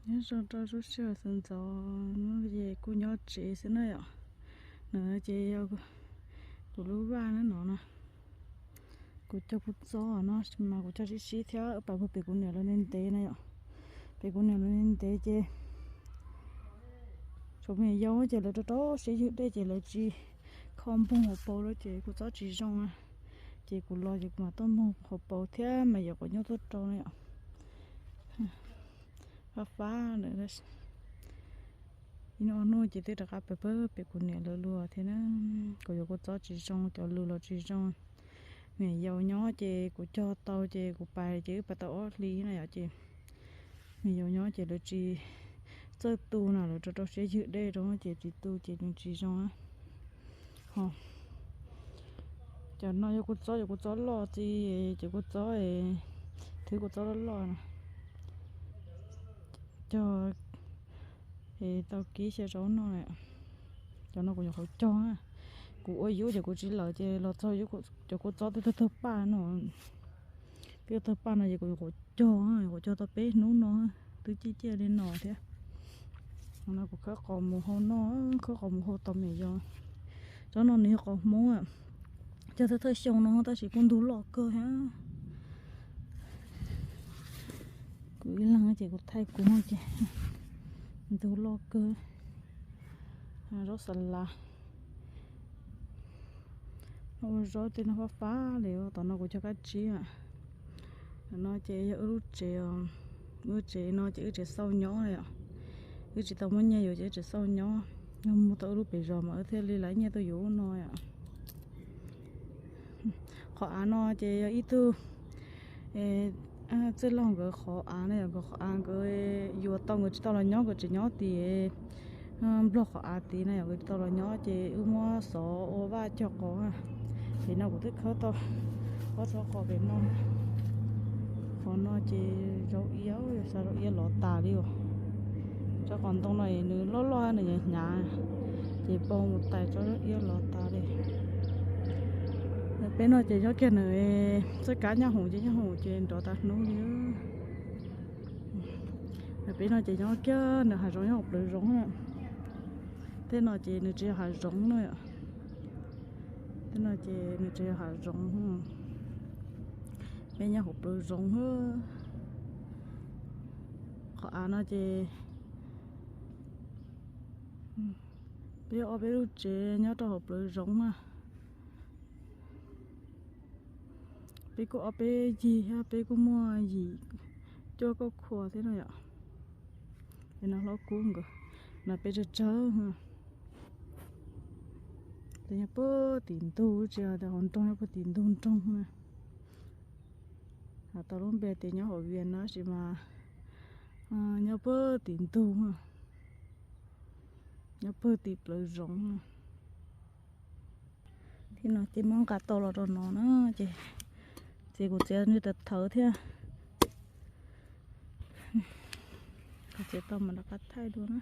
Nyob zoo rau lub sij hawm sawv ntxov no ces kuv nyob tsev xwb na yom. No ces yog kuv lub vaj no no na. Kuv cog kua txob no mas kuv cog sib sib thiab, pas pem kuv niam lawv ntev ntev na yom. Pem kuv niam lawv ntev ntev ces tsoom me nyuam yaus ces lawv rau rau siab ywg dej ces lawv tsis kho npoog hauv paus lawm ces kua txob tsis zoo. Ces kuv los ces kuv mam tuaj npoog hauv paus thiab mas yog quav nyuj tuaj rau na yom. Fab fab lawm. Ib hnub ob hnub ces twb rov qab pem pem kuv niam lawv lawm thiab na. Kuv yuav kua txob tsis zoo, cov lws los tsis zoo. Me nyuam yaus nyob ces kuv cog tau ces kuv pais ces wb pais tau ob hlis na yom ces me nyuam yaus nyob ces lawv tsis txawj tu no, lawv rau rau siab ywg dej rau ces tsis tu ces tsis zoo. Ho cov no yog kua txob, yog kua txob loj txiv, ces kua txob, thwb kua txob loj loj no. Cog tau kib xya zaub noj. Cov no kuv nyuam qhuav cog na. Kuv ua yub ces kuv tsis lawm ces los txog cov kua txob twb tawg tawg paj no. Twb tawg paj no ces kuv nyuam qhuav cog, nyuam qhuav cog tau peb hnub no, twb ciaj ciaj li no thiab. No kuv khawb qos mus hau noj, khawb qos mus hau tau me nyuam yaus. Tsob no nws yog qos Hmoob, cog thawj thawj xyoo no tab sis kuj ntug loj kawg thiab. Kuv ib leeg ces kuv thaij kuv no ces ntug loj kawg. Zaub xas las, ua zaub tej no fab fab li. Tom no kuv cog kab tsib. Tom no ces yog wb lub tsev, wb lub tsev no ces wb tsev xauj nyob yom. Wb tsis tau muaj nyiaj yuav ces wb tsev xauj nyob. Yog mus tau wb lub pem zos mas wb thiaj li laiv nyiaj tuaj yuav ub no yom. Qhov av no ces yog ib tug txwj laug nkawd qhov av na yom, nkawd qhov av nkawd yuav tau, nkawd tsis tau los nyob, nkawd tseem nyob tim nplog qhov av tid na yom, nkawd tsis tau los nyob ces wb muab xov ua vaj cog qos. Pem no kuv twb khawb tau ob tsob qos pem no. Qhov no ces zaub iab, yog xav zaub iab lov tas li os. Tsob qos ntoo no es nws loj loj nws hnyav hnyav, ces poob mus tais tsob zaub iab lov tas li. Peb no ces nyob kiag nws txoj kab nyob hoom ces nyob hoom ces nrov tas hnub li. Peb no ces nyob kiag nws hav zoov nyob hauv plawv zoov. Tej no ces nws tsis yog hav zoov na. Tej no ces nws tsis yog hav zoov. Peb nyob hauv plawv zoov. Qhov av no ces peb ob peb lub tsev nyob rau hauv plawv zoov na. Peb kuj ob peb yig thiab, peb kuj muaj yim cuaj kauj khua thiab no yom. Es no hlob kub nkawd, no peb tsawg tsawg. Ces nyob puag tim ntug, tsis hais tias hauv nroog, nyob puag tim ntug nroog na. Hais tau lub npe tias nyob hauv Vias no tab sis mas nyob puag tim ntug, nyob puag tim plawv zoov. Thib no ces muab nqa tau los rau no na, ces txiav kuv txiav nws thawv thawv thiab. Kuv txiav tau mas rov qab thaij dua na.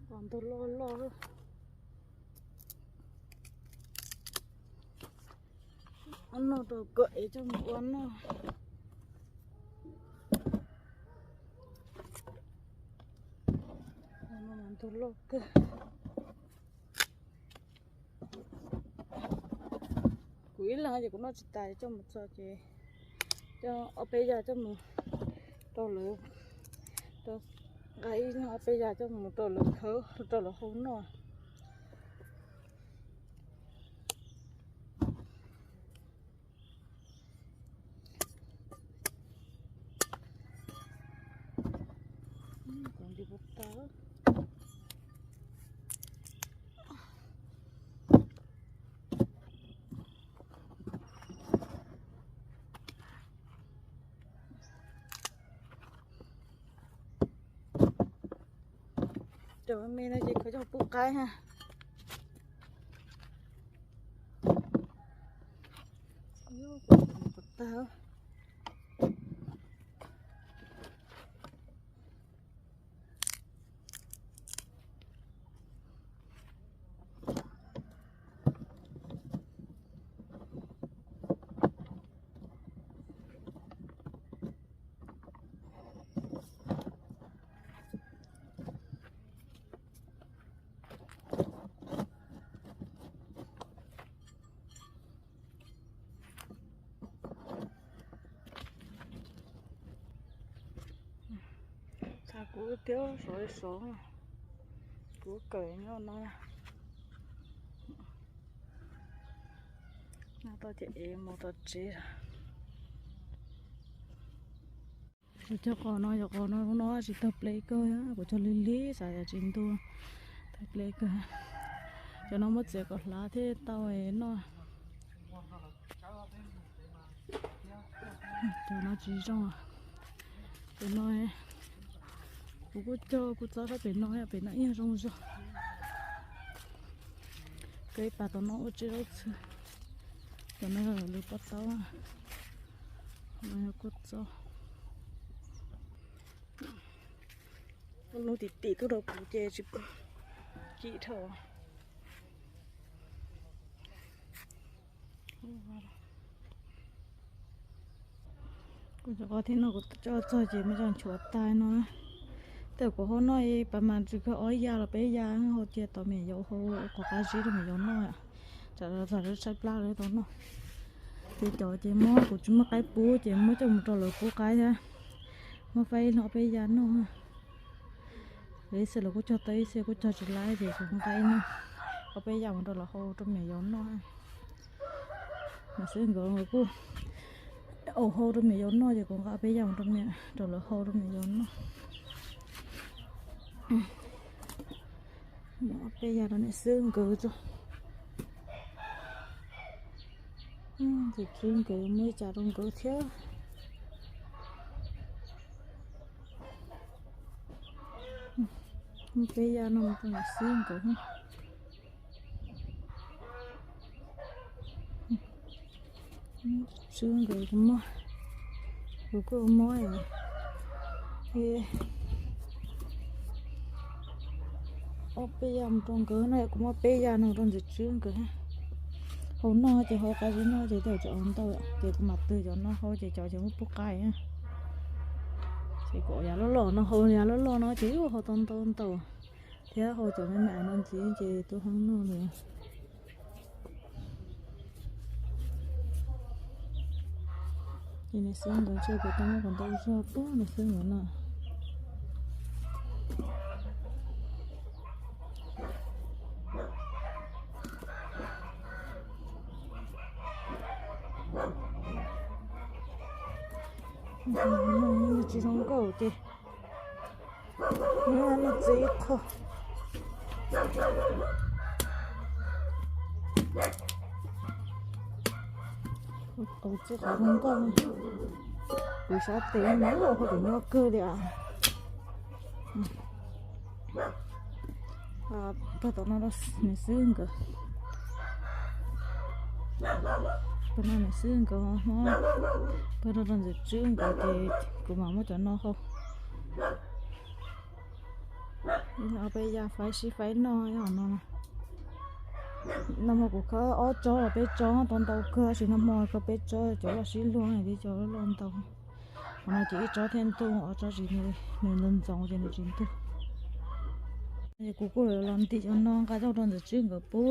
Qos ntug loj loj. Ua noj rau kom ev coj mus ua noj. Ntug loj kawg. Kuv ib leeg ces kuv noj tsis tas, coj mus txog ces coj ob peb yam coj mus rau lawv, nqa ib leeg ob peb yam coj mus rau lawv khawb, rau lawv hau noj. Kuv nti puas tau. Cov me no ces khaws coj pub qaib ha. Tag. Txha kuv thiab sov sov, kuv kawm nyob no. Noj tau ces ev mus tom tsev. Kuv cog qos no, yog qos no lub no tsis tawg ple kawg, kuv cog lig lig xav yog tsis ntuj tawg ple kawg. Cov no muab txiav kom hlav thiaj tau noj. Cov no tsis zoo. Pem no kuv kuj cog kuj txob sab pem no, pem no ib yam zoo zog. Kawg ib pas tom no ua tsev zaub txhwb. Cov no lwm pob taub, no yog kuj txob. Lub tim tim tuaj rau kuv ces tsis pom cim dhau. Kuv cov qos thiab no kuv coj txog ces muab coj nchuav tag no. Tej kuv hau noj ib pas mas tsis kawg ob yas los peb yas, hau cia tom me nyuam yaus hau, qos qab zib rau me nyuam yaus noj. Tsam los tshaib plab lawv tau noj. Ces cov ces muab kuv tsis muaj qaib pub ces muab coj mus rau lawv pub qaib thiab. Muab faib ib leeg ob peb yas noj. Lawv ib xwb lawv kuj cog tau ib xwb kuj cog tsis laib ces kuv nqa ib leeg ob peb yas mus rau lawv hau rau me nyuam yaus noj. Mas xwb nkawd kuj au hau rau me nyuam yaus noj ces kuv nqa ob peb yas mus rau me, rau lawv hau rau me nyuam yaus noj. Ob peb yas rau niam xwb nkawd tso. Ntxim tswb nkawd muab ib cas rau nkawd thiab. Muab peb yas no mus rau niam xwb nkawd. Tswb nkawd kuv muab, kuv kuj muab ob peb yas mus rau nkawd no, kuv muab peb yas no rau ntxim tswb nkawd. Hau noj ces hau qab zib noj ces tej zaum tseem hau ntau ces kuv mam twg cov no hau ces cov ces muab pub qaib. Ces kuv yav loj loj no hau, yav loj loj no ces ua hau tau ntau ntau thiab hau cov me me no ntxiv ces tus hoob noj lawm. Ces niam xwb nkawd ntshe kuv tau muab kom ntau zog pub niam xwb nkawd no. Tsis zoo nkauj ces noj txiv ib qho. Qos txij qos zoo nkauj, kuv sab tes mas hau tus nyob kawg li. Pawg tom no rau niam xwb nkawd, pawg no niam xwb nkawd, pawg no rau ntxim tswb nkawd ces kuv mam muab cov no hau. Ob peb yas faib sib faib noj no. Nag hmo kuv khawb ob tsob los peb tsob tau ntau kawg, tab sis nag hmo khawb peb tsob cov loj sib luag li cov loj ntau. Qhov no ces ib tsob thiaj ntug, ob tsob tsis, nws ntxoov ntxoov ces nws tsis ntug. Kuv kuj los ntim cov no nqa coj rau ntxim tswb nkawd pub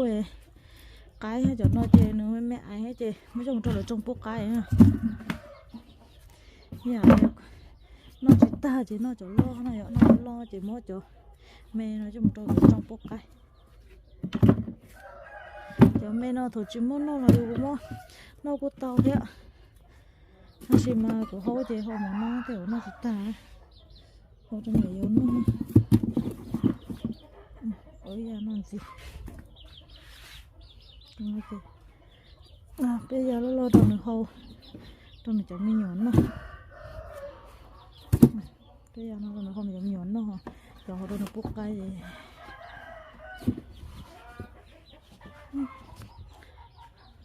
qaib, cov no ces nws me me aiv thiab ces muab coj mus rau lawv tsoo pub qaib. Yam noj tsis tag ces noj cov loj no, yog noj cov loj ces muab cov me no coj mus rau lawv tsoo pub qaib. Cov me no thaum tsis muaj noj los yus kuv muab noj kuj tau thiab, tab sis mas kuv hau ces hau mov noj tej zaum noj tsis tag, hau rau me nyuam yaus noj. Ua ib yam no ntxiv. Peb yas loj loj rau nws hau, rau nws cov me nyuam noj. Peb yas no rau nws hau nws cov me nyuam noj, cov hau rau nws pub qaib es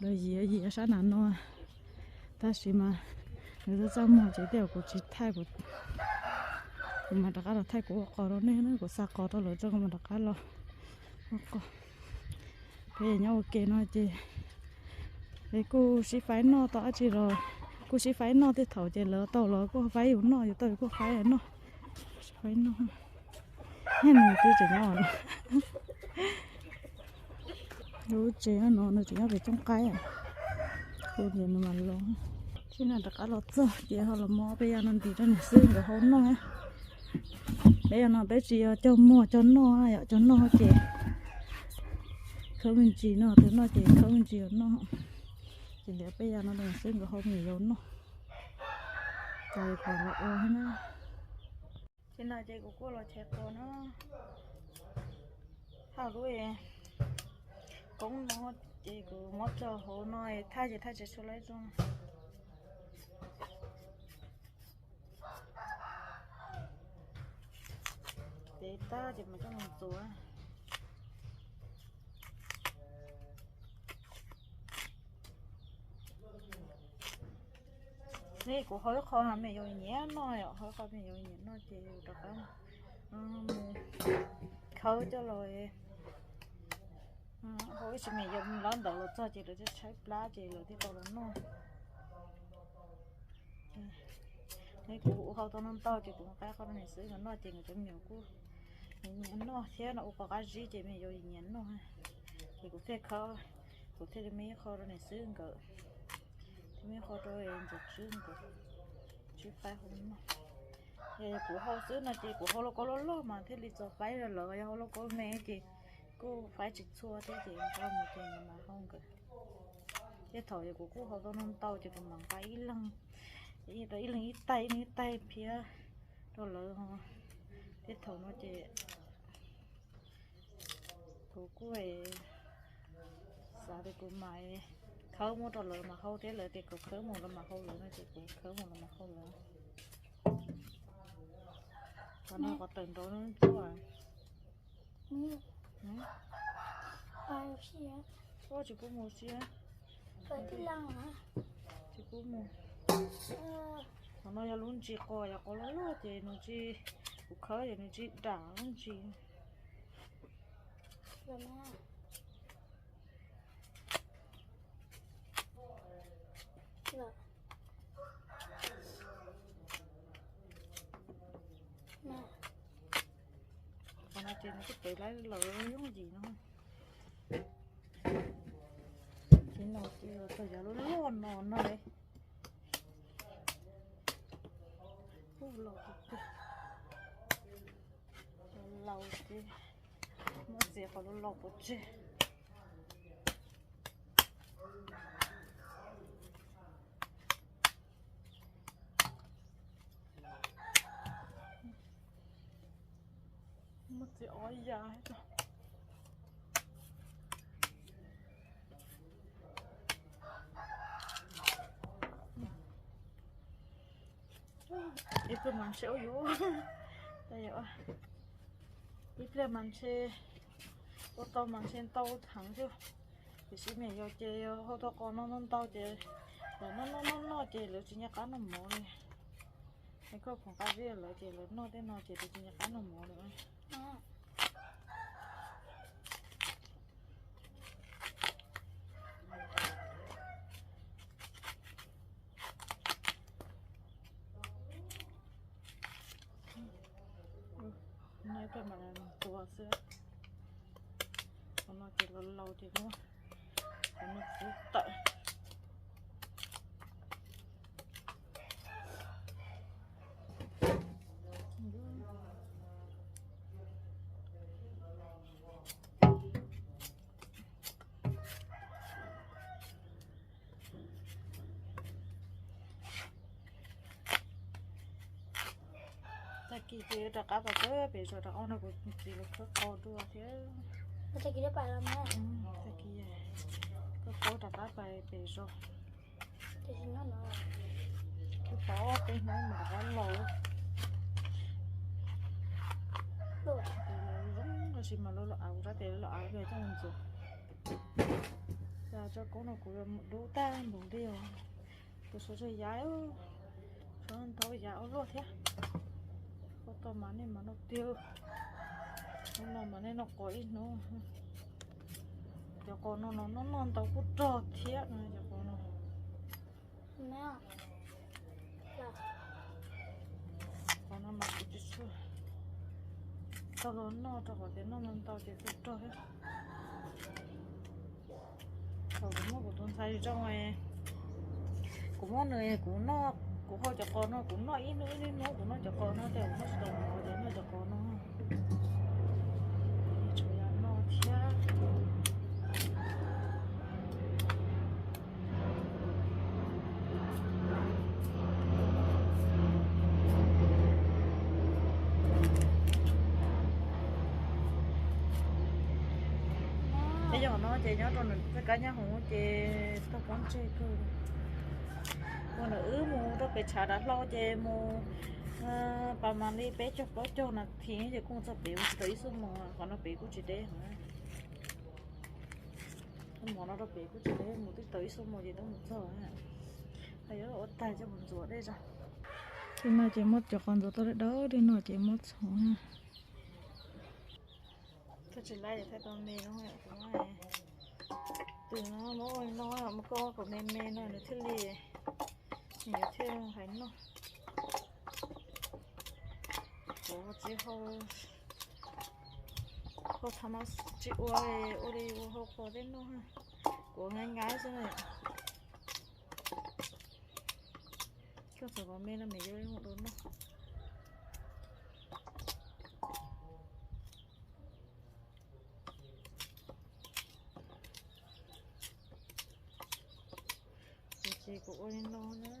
Lawv yiav yiav sab nram no, tab sis mas lawv txaj txaj muag ces tej zaum kuv tsis thaij, kuv, kuv mam rov qab los thaij kuv ua qos rau nej na, kuv xa qos rau lawv tso kuv mam rov qab los ua qos. Peb nyob ua ke no ces kuj sib faib noj tau dab tsi los kuj sib faib noj, tej thaum ces lawv tau los kuj faib yus noj, yus tau yus kuj faib noj, sib faib noj. Niag nws twb tseem nyob no. Lub tsev no nws tseem nyob pem cooj qaib, kuv tias nws mam los. Tsis na rov qab los txog ces ho los muab peb yam no ntim rau niam xwb nkawd hau noj. Peb yam no peb tsis yog cog muag cog noj, yog cog noj ces khawb me ntsis no, tus noj ces khawb me ntsis noj. Ces ntim peb yam no rau niam xwb nkawd hau me nyuam yaus noj. Ces kuv los ua thiab na. Ces no ces kuv kuj los chais qos no. Thauj lub koob no ces kuv muab tso hauv no thaj ces thaj tsis tshua laib zoo. Ces tag ces mam coj mus ntxuav. Ne kuv hau ib qho me nyuam yaus nyiam noj, hau ib qho me nyuam yaus nyiam noj ces rov qab mus khawb coj los. Hau ib tsis me nyuam yaus lawv ntawd los txog ces lawv thiaj tshaib plab ces lawv thiaj tau los noj. Ne kuv hau tau no ntau ces kuv mus qaib qho rau niam xwb nkawd noj ces nkawd cov me nyuam kuj nyiam noj thiab no, ua qos qab zib ces me nyuam yaus nyiam noj. Ces kuv thiaj khawb, kuv thiaj li me ib qho rau niam xwb nkawd, thiaj me ib qho rau ntxawm tswb nkawd, tswb faib hau noj. Yog kuv hau xwb no ces kuv hau lauj kaub loj loj mas thiaj li txaus faib rau lawv, yog hau lauj kaub me ces kuj faib tsis txhua thiab ces nqa mus ces nkawd mam hau nkawd. Tej thaum yog kuv kuj hau tau no ntau ces kuv mam nqa ib leeg, ib leeg ib taig, ib leeg ib taig phiab rau lawv. Tej thaum no ces kuv kuj xav tias kuv mam khawb muab rau lawv mas hau thiab, lawv tias kom khawb mus lawv mam hau lawv no ces kuv khawb mus lawv mam hau lawv. Qhov no qhov tawm nrov ntsuab. Tsis pub mus siab. Tsis pub mus. Qhov no yog lub ntsis qos, yog qos loj loj ces nws tsis, kuv khawb ces nws tsis dam lub ntsis. Qhov no ces nws kuj tev lawm, yooj yim no. Ces no ces tau cov loj loj no no. Kuj laus pov tseg, laus ces muab txiav qhov laus laus pov tseg. Muab txiav ob yam. Ib pliag mas ntshe ua yuav, ib pliag mas ntshe ua tau mas ntshe ntau heev xwb. Tiam sis me nyuam yaus ces yog hau tau qos no ntau ces lawv noj noj noj noj ces lawv tsis nco qab noj mov li. Es koj khoom qab zib lawv ces lawv noj tej no ces lawv tsis nco qab noj mov li. Nyob peb mam tua xwb. Qhov no ces laus laus ces muab qhov no txiav tawm. Tag kis ces rov qab pais pem zos rau ob no kuv txiv lawv khawb qos dua thiab. Tag kis khawb qos rov qab pais pem zos. Kuv pom ob peb hnub mas rov qab los. Zoo tab sis mas lawv los av, kuv xav tias lawv los av coj mus ntxuav. Tsob koob no kuv yuav mus dub tag npaum li os. Kuv suav tsuag yav, suav ntau yav ua luaj thiab. Koj tau mas nej mas noj tiag. Hnub no mas nej noj qos ib hnub. Cov qos no no noj noj ntau kuj rog thiab no cov qos no. Qos no mas kuv tsis tshua tau los noj rau qhov tias noj ntau ntau ces kuj rog thiab. Thaum kuv muab kuv tus ntxhais zoo, kuv muab nws, kuv noj, kuv hau cov qos no kuv noj ib hnub ib hnub, kuv noj cov qos no ces kuv noj tsis tau mov ces noj cov qos no. Tshuav yam no thiab. Peb yog no ces nyob rau nws txoj kab nyab hoom ces tau pob ntseg kawg. Ua nws wb mus rau pem tshav dav hlau ces mus pas mas li peb caug plaub caug nas this ces kuj mus txog pem mus tsis tau ib xuab moos, qhov no pem kuj tsis deb. Mov no rau pem kuj tsis deb, mus twb tau ib xuab moos ces twb mus txog. Ho yuav ua tag coj mus ntxuav dej zog. Tej no ces muab cov qos ntxuav tau dawb dawb li no ces muab txhoov. Koj tsis laib ces thaij tau me no, tus no muab ua li no, muab koj kom me me no nws thiaj li, nws yuav thiaj hais noj. Kuv tsis hau, hau thaum no tsis ua, ua li ua hau qos tej no, kuv nqaij nqaij xwb na. Koj txhoov kom me no me yuav ua dua noj. Ces kuv ua li no na.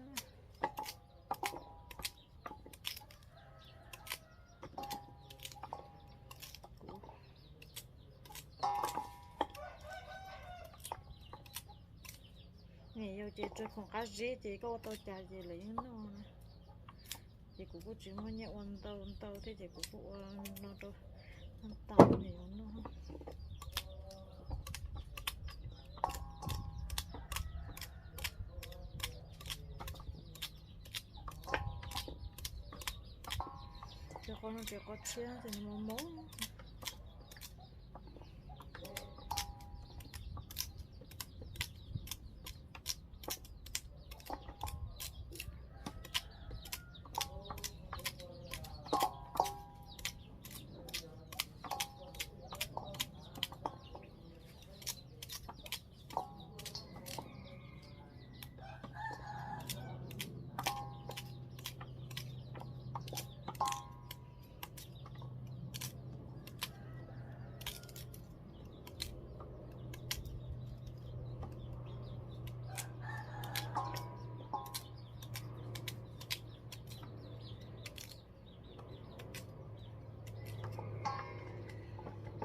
Me yau ces tsuas khoom qab zib ces koj ua tau cas ces lawv yeej noj na. Ces kuv kuj tsis muaj nyiaj ua ntau ntau thiab ces kuv kuj ua no rau tau me yau noj. Cov qos no ces qos tshiab ces nws mos mos.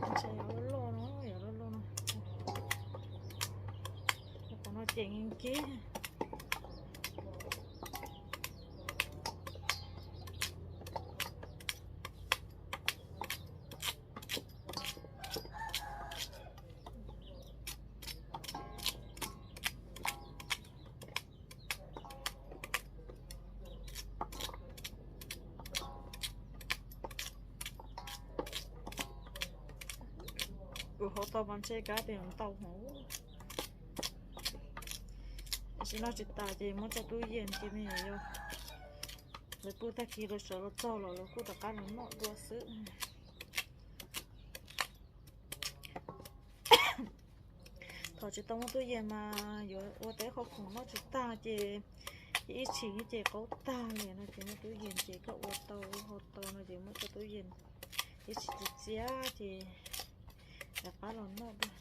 Ntshai yog loj loj no, yog loj loj no. Qhov no ces nkees. Kuv hau tau mas ntshe kab pem ntau hov. Tam sim no tsis tas ces muab tso tub yees ces me nyuam yaus lawv pw tag kis lawv sawv los txog los lawv kuj rov qab los noj dua xwb. Thaum tsis tau muaj tub yees mas yuav ua tau ib qho khoom noj tsis tag ces ib tshim ces qaub tag li no ces muaj tub yees ces koj ua tau hau tau no ces muab tso tub yees ib tshim txias txias ces rov qab los noj dua.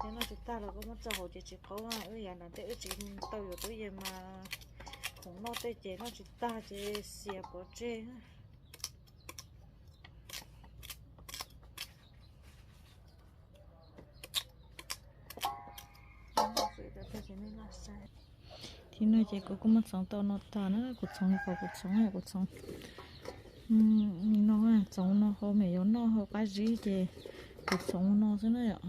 Ces noj tsis tag los koj muab tso hauv ces tsis qaub. Wb yav nram tej wb tsis tau yuav tub yees mas khoom noj tej ces noj tsis tag ces xias pov tseg. Tib no ces kuv kuj muab txhoov tau no tag na, kuv txhoov qhov kuv txhoov, kuv txhoov no, txhoov no hau me nyuam yaus noj hau qab zib ces kuv txhoov no xwb na yom.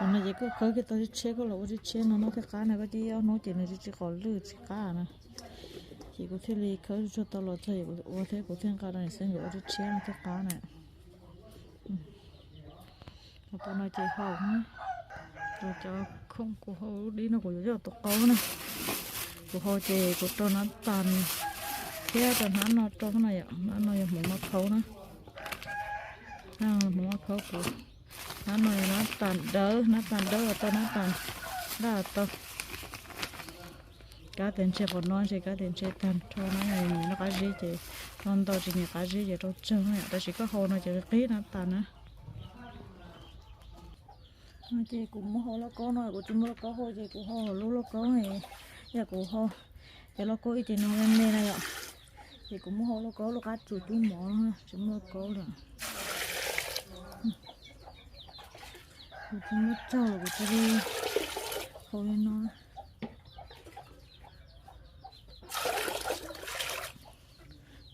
Qhov no ces koj khawb kiag tau tshiab tshiab koj los ua tshiab tshiab no noj thiaj qab na, koj cia ib ob hnub ces nws tsis qos lwj tsis qab na. Ces kuv thiaj li khawb tsuag tsuag tau los txog es kuv ua thiab kuv thiaj nqa rau niam Xeeb nkawd ua tshiab tshiab no thiaj qab na. Hauv paus no ces hau, cov khoom kuv hau lub dib no kuv yuav coj tus qaub na. Kuv hau ces kuv rau nab tas thiab rau hnab no rau na yom, hnab no yog hmoov maj khaub na. Hmoov maj khaub kuv, hnab no yog nab tas dawb, nab tas dawb los tau, nab tas daj los tau. Kab tias ntshe qhov no ntshe kab tias ntshe tag nrho na, noj qab zib ces no ntau tsis nyiam qab zib ces rau tsawg na yom, tab sis koj hau no ces qib nab tas na. No ces kuv muab hau lauj kaub no, kuv tsis muaj lauj kaub hau ces kuv hau lub lauj kaub, yog kuv hau cov lauj kaub ib ce no me me na yom, ces kuv muab hau lauj kaub lub qab tsuas cub mov no, tsis muaj lauj kaub lawm. Kuv tsis muaj tsaug los kuv cia li hau li no.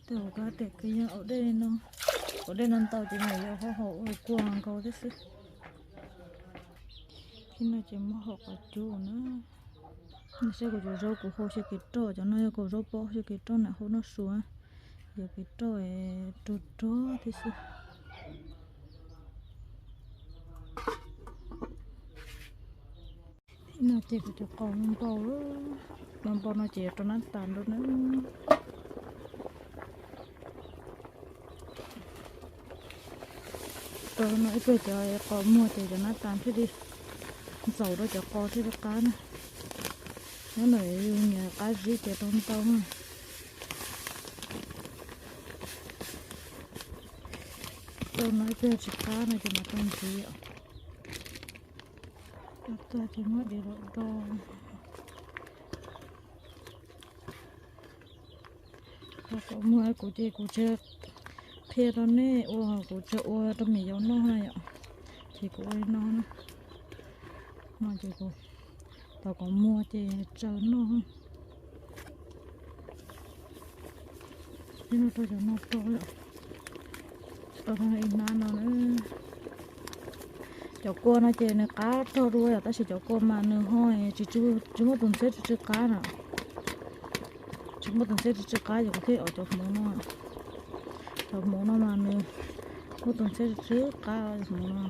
Tej hauv kab tias kws yog ua dej no, ua dej no ntau ces nws yuav hau hau ua kua nkaus thiab xwb. Thib no ces muab hau qhov cub na. Saib kuv cov zaub kuv hau xyaw kev roj, cov no yog kuv zaub pob xyaw kev roj na, hau noj su, yuav kev roj rog rog thiab xwb. Thib no ces kuv cov qos npau, npau no ces yuav rau nab tas nrau na. Rau no ib pliag cov qos muag ces cov nab tas thiaj li ntxaus rau cov qos thiaj li qab na. Nyob ntawm yus nyiam qab zib ces rau ntau na. Rau no ib pliag tsis qab no ces mam rau ntxiv. Rau tag ces muab diav los do. Qos muag kuv ces kuv tsis qhia rau nej ua, kuv tsis ua rau me nyuam yaus noj na yom, ces kuv ua li no na. No ces kuv tos qos muag ces tsaws noj. Ib no rau cov no rau, rau ib hnab no na. Cov kua no ces nws qab rog dua yom, tab sis cov kua mas nws ho tsis, tsis muaj tus ntxhiab tsw tsw qab na. Tsis muaj tus ntxhiab tsw tsw qab ces kuv thiaj ob cov hmoov no. Cov hmoov no mas nws muaj tus ntxhiab tsw tsw qab cov hmoov no.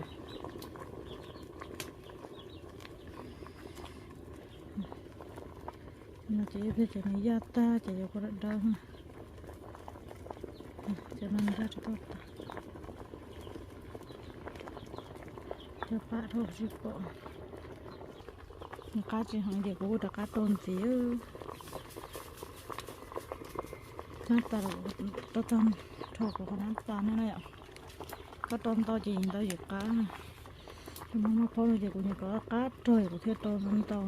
No ces ib pliag ces nws yaj tag ces yuav kua dawb dawb. Cov no nws yaj tsis tau tag. Cov pam dhau tsis pom. Nws qab tsis heev ces kuv rov qab rau ntxiv. Nab tas, rau tag nrho kuv qhov nab tas no na yom. Koj rau ntau ces ntau yim qab. Cov hmoov maj khaub no ces kuv nyiam kom qab rog kuv thiaj rau ntau.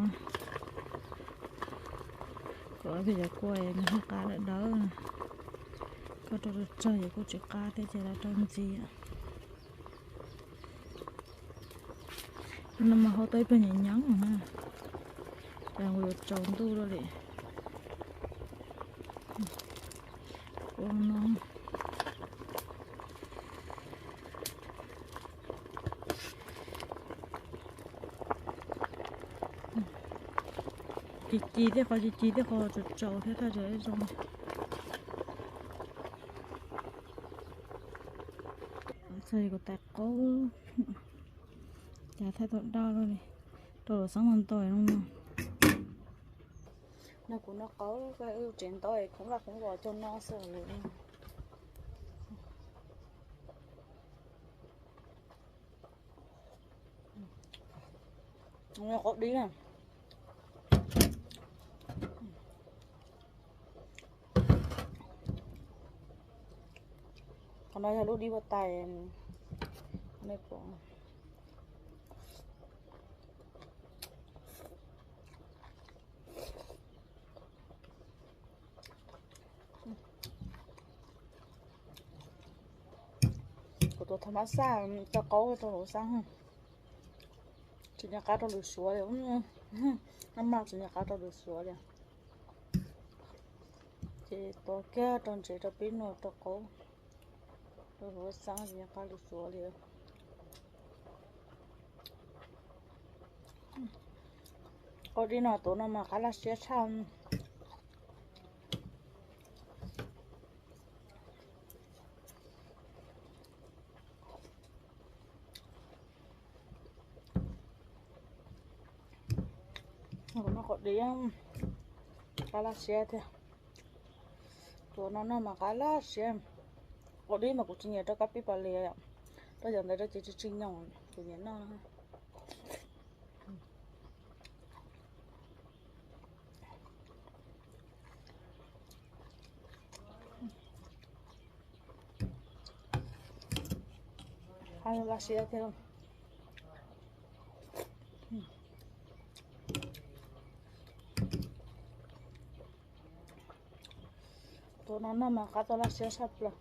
Kom peb cov kua nws ho qab dawb dawb. Koj rau tsawg ces kuj tsis qab thiab ces rau ntxiv. No mas hau tau ib pliag nyeem nyeem na, cas kuv yuav tsaus ntuj lawm li. Ua no. Ci ci thiab qhov ci ci thiab qhov tsaus tsaus thiab thaj tsam zoo. Txog kuv tais qaub, cas thaij tau daj lawm li, rau luam xeeb ntau ntau zoo no. No kuv noj qaub, wb tsev ntaub es khoob vaj khoob vos cog no xwb lawm. Qaub dib na. Qhov no yog lub dib huab tais. Kuv tus thas mas xaj rau qaub rau luam xeeb, tsis nco qab rau lwm suav li. Noj maj tsis nco qab rau lwm suav li. Ces tua kiag rau ntsev rau pib nua rau qaub, rau luam xeeb tsis nco qab lwm suav li. Ua dib no, tus no mas qab laj siab tshaj. Tus no qaum dib qab laj siab thiab. Tus no noj mas qab laj siab. Qaum dib mas kuv tsis nyiam rau kab pib pas lis, rau cov ntawd rau ces tsis tsis nyoos, kuv nyiam noj. Qab laj siab thiab. Tus no noj mas qab tau laj siab tshaj plaws.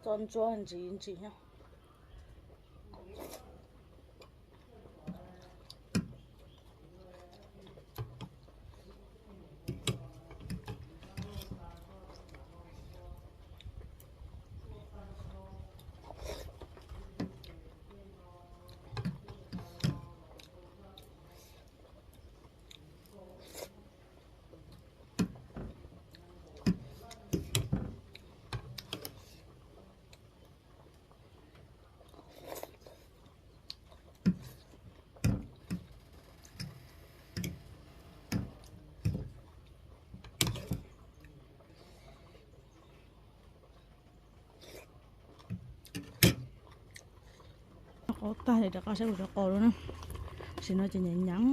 Txo ntsuab ntsis ntsis nyob. Qaub tag ces rov qab saib kuv cov qaub lawm na. Tam sim no ces nyav nyav.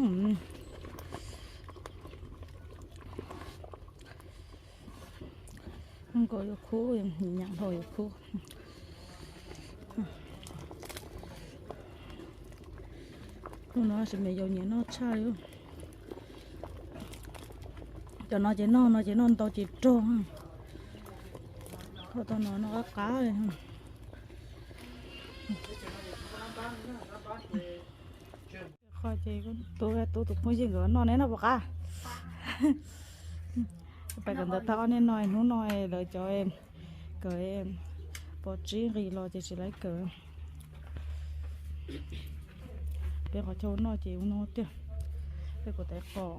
Nkaus yuav khub, nyav dhau yuav khub. Hnub no sis me yaus nyiam noj tshaj li. Cov no ces noj no ces noj ntau ces rog. Hau tau no noj qab qab li. Qhov ces kuv tu tu tus phooj ywg nkawd noj neb noj puas qab? Pais kawm ntawv tag ob niag no, hnub no lawv cov kawm pov tsib nqis los ces tsis laiv kawm. Peb qhov chaw noj ces ua no tiag. Peb kuv tais qos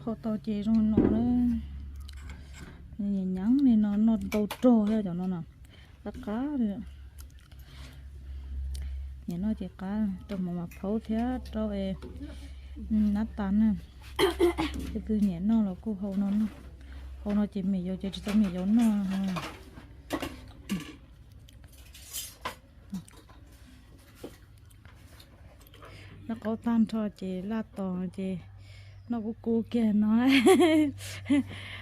hau tau ces zoo no na. Nyav nyav li no noj ntau rog thiab cov no no. Qab qab li. Nyiam noj ces qab, rau hmov mas phaub thiab rau nab tas na. Tus twg nyiam noj los kuj hau no. Hau no ces me yaus ces tsis tau me yaus noj. Noj qaub tag nrho ces laj tos ces noj kub kub kiag no.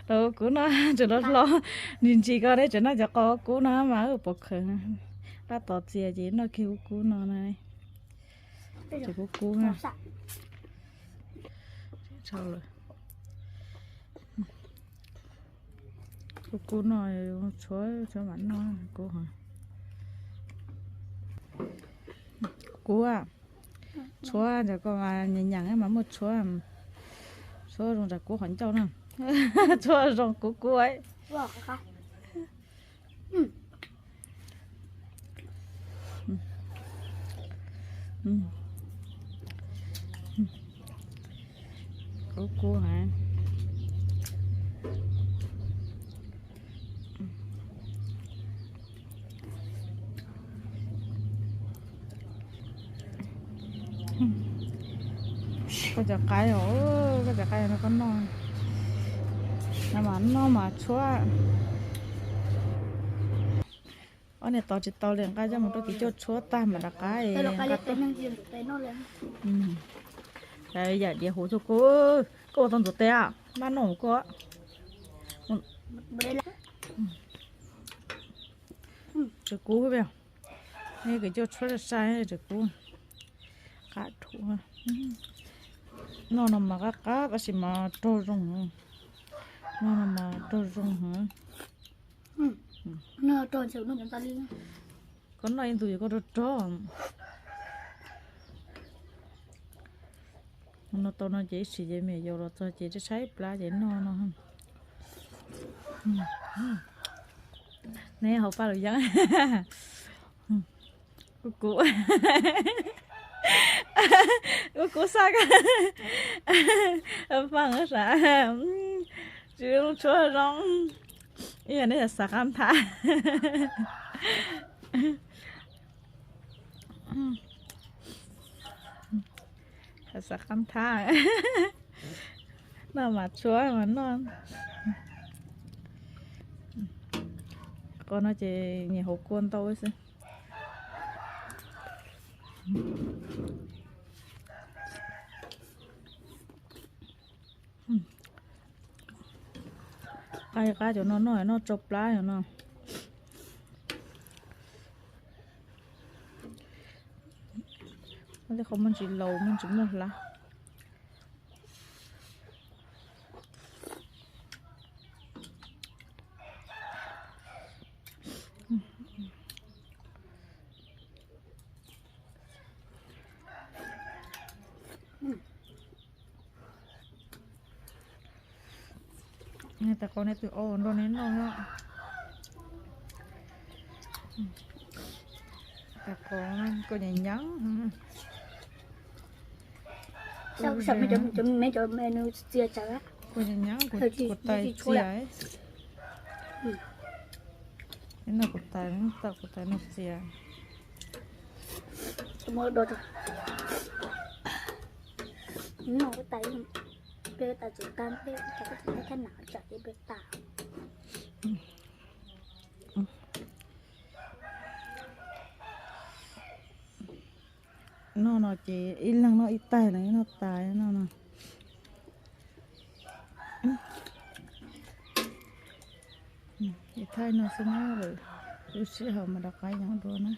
Los kub kub no tseem hlob hlob, ntsis ntsis ko ne, tseem noj cov qos kub kub no mas pov khawv. Laj tos txias ces noj kiag kub kub no na. Ces kub kub na. Kub kub no tshuav, tshuav mam noj kub. Kub, tshuav ntawm ko mas nyeem nyeem mas muaj tshuav, tshuav zoo ntawm kub qhov ncauj na. Tshuav zoo kub kub. Kub kub heev. Koj cov qaib os, koj cov qaib no koj noj, no mas noj mas tshuab. Ob niag tos tsis tau li, nqa coj mus rau kiv cuaj tshuab tag mam rov qab. Yam diav huv tug kub, koj ua tau ntxuav tes, maj noj koj. Tsis kub, nej kws coj tshuab sai sai tsis kub. Qab dhau. Noj no mas qab qab tab sis mas rog zoo. Noj no mas rog zoo heev. Koj noj ib ntus ces koj rog rog. No tau no ces ib sim ces me nyuam yaus los txog ces tshaib tshaib plab ces noj no. Neb hauv Paj Lus Yeeb. Kuv, kuv, kuv kuv xav, faaj sav, tsis zoo tshuab zoo, ib yam nej xav qab nthab. Xav qab nthab. Noj mas tshuab mas noj. Qhov no ces nyiam hauv kua ntau xwb. Qab qab cov no noj noj tsau plab cov no. Tej qhov muaj ntsis laus muaj ntsis muaj hlab. Tas qos nej tus ob nrog neb noj. Tas qos koj nyeem nyeem. Koj nyeem nyeem kuv tais txias. Noj kuv tais, tau kuv tais noj txias. Noj no ces ib leeg noj ib tais no, noj tas no no. Thaij no xwb na, lwm sij hawm mas rov qab nyob dua na.